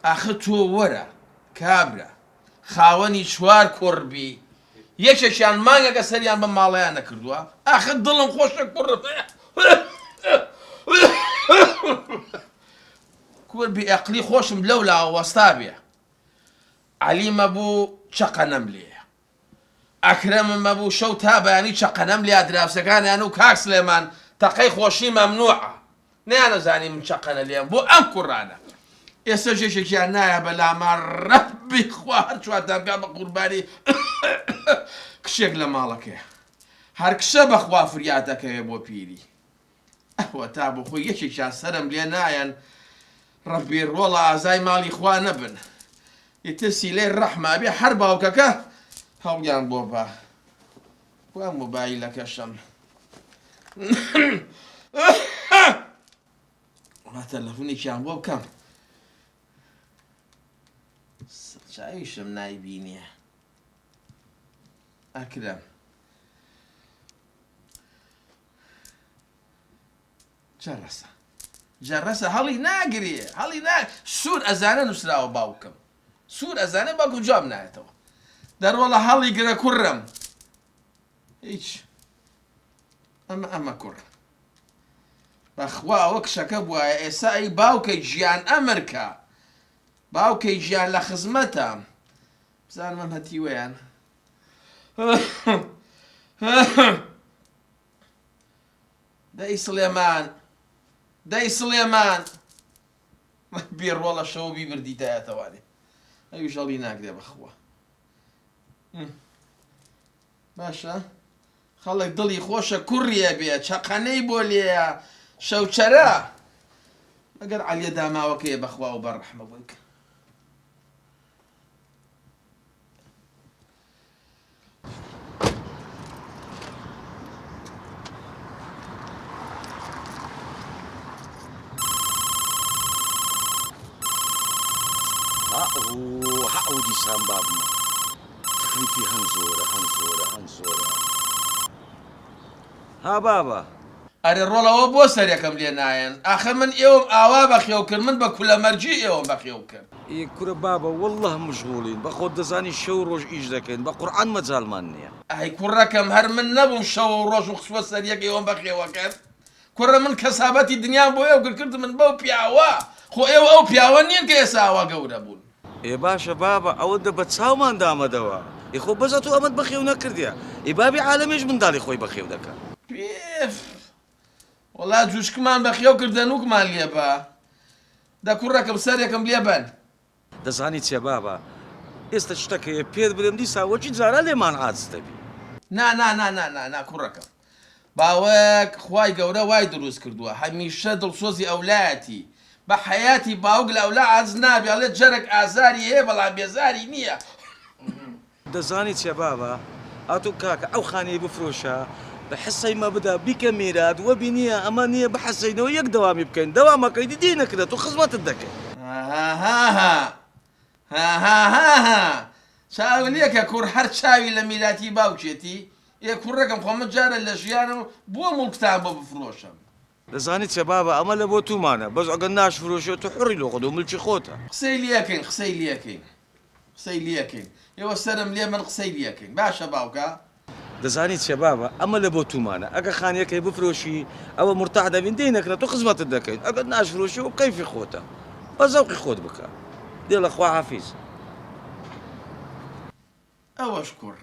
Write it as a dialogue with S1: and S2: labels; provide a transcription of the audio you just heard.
S1: ئاخر تۆ وەرە کابرا خاوەنی چوار کوڕ بی یەکێکیان مانگەکە سەریان بەم ماڵەیان نەکردووە ئاخر دڵم خۆشە کوڕم کور بێ ئەقلی خۆشم لەولاوە وەستا بێ عەلی مەبوو چەقەنەم لێیە ئەکرەمم مەبوو شەو تا بەیانی چەقەنەم لیا دراوسێکانیان و کاک سلێمان تەقەی خۆشی مەمنوعە نەیانەزانی من چەقەنە لێم بۆ ئەم کوڕانە ئێستەش یەکێکیان نایە بەلاما ڕەبی خوا هەر چوارتان بکا بە قوربانی کچێک لە ماڵەکەیە هەر کچە بەخوا فریات دەکەوێ بۆ پیری ئەوەتا بۆ خۆی یەکێکیان سەرم لێ نایەن ڕەبی ڕۆڵە ئازای ماڵی خوا نەبن ئیتر سیلەی ڕەحمە ئەبێ هەر باوکەکە هەڵیان بۆ با کوا مۆبایلەکەشم وڵا تەلەفونێکیان بۆ بکەم چاویشم نایبینێ ئەکرم جەڕەسە جەڕەسە هەڵی ناگرێ هەڵی نا سوور ئەزانە نووسراوە باوکم سوور ئەزانێ باوکم جواب نایەتەوە دەروەڵە هەڵی گرە کوڕم هیچ ئەمە ئەمە کوڕ بەخوا ئەوە کچەکە بواە ئێسا ئەی باوکە گیان ئەمرکە باوکەی گیان لە خزمەتە بزانم ئەم هەتیوەیان دەی سڵێمان دەی سڵێمان بێ ڕۆڵە شەو بیبردیتایەتەوانێ ئەویش هەڵی ناگرێ بەخوا باشە خەڵک دڵی خۆشە کوڕیە بێ چەقەنەی بۆ لێیە شەوچەرە مەگەر عەلیە داماوەکەیە بەخوا و بەڕەحمە بۆی کە
S2: هەئوو دیسان بابمە تەکلیفی هەن زۆرە هەن زۆرە هەن زۆرە ها بابە.
S1: ئەرێ ڕۆڵە ئەوە بۆ سەرێکم لێ نایەن ئاخر من ئێوەم ئاوا بەخێو کرد من بە کولەمەرگی ئێوەم بەخێو کرد.
S2: ئێ کورە بابە واللە مشغوڵین بە خۆت دەزانی شەو ڕۆژ ئیش دەکەین بە قورعان مەجالمان نیە.
S1: ئای کوڕەکەم هەر من نەبووم شەو و ڕۆژم خستوە سەر یەک ئێوەم بەخێوە کرد کوڕە من کەسابەتی دنیام بۆ ئێوە کرد کردم من بەو پیاوە خۆ ئێوە ئەو پیاوە نین کە ئێستا ئاوا گەورە بوون.
S2: ئێ باشە بابە ئەوەندە بە چاومان دامەدەوە ئێ خۆ بەس ئەتوو ئەمەت بەخێو نەکردیە ئێ بابی عالەمێش منداڵی خۆی بەخێو دەکا.
S1: ئێف وەڵا جوشکمان بەخێو کرد دەنوکمان لێ با دە کوڕەکەم سەرێکم لێ بەن.
S2: دەزانی چیە بابە ئێستە شتەک هەیە پێت بلێم دیسان وەکی جاران لێمان عاجز دەبی.
S1: نا نا نا نا نا نا کوڕەکەم باوک خوای گەورە وای دروست کردووە هەمیشە دڵسۆزی ئەولایەتی بە حەیاتی باوک لە ئەولا عاجز نابێ ئەڵێ جەرگ ئازاری هەیە بەڵام بێزاری نییە.
S2: دەزانی چیە بابە ئەتوو کاکە ئەو خانیەی بفرۆشە بە حسەی مە بدە بیکە میرات وەبی نیە ئەمە نیە بحەسەینەوە یەک دەوامی بکەین دەوامەکەی دی دێینە کرە تۆ خزمەتت دەکەین.
S1: هاهاها هاهاهاها چاو لێکە کوڕ هەر چاوی لە میراتی باوکێتی ئێ کوڕەکەم خۆ من جارە لە ژیانم بۆ موڵکتان بۆ بفرۆشم.
S2: دەزانی چیە بابە ئەمە لە بۆ تومانە بەس ئەگەر ناشفرۆشێ تو حوڕی لۆ خۆت و ملکی خۆتە.
S1: قسەی لێکەین قسەی لێکەین قسەی لێکەین ئێوە سەرم لێ بن قسەی لێکەین باشە باوکە.
S2: دەزانی چیە بابە ئەمە لە بۆ تومانە ئەگەر خانیەکەی بفرۆشی ئەوە مورتاح دەبین دێینەکرە تو خزمەتت دەکەین ئەگەر ناشفرۆشی ئەوە کەیفی خۆتە بە زەوقی خۆت بکە دێڵە خواحافیز.
S1: ئەوەش کوڕ.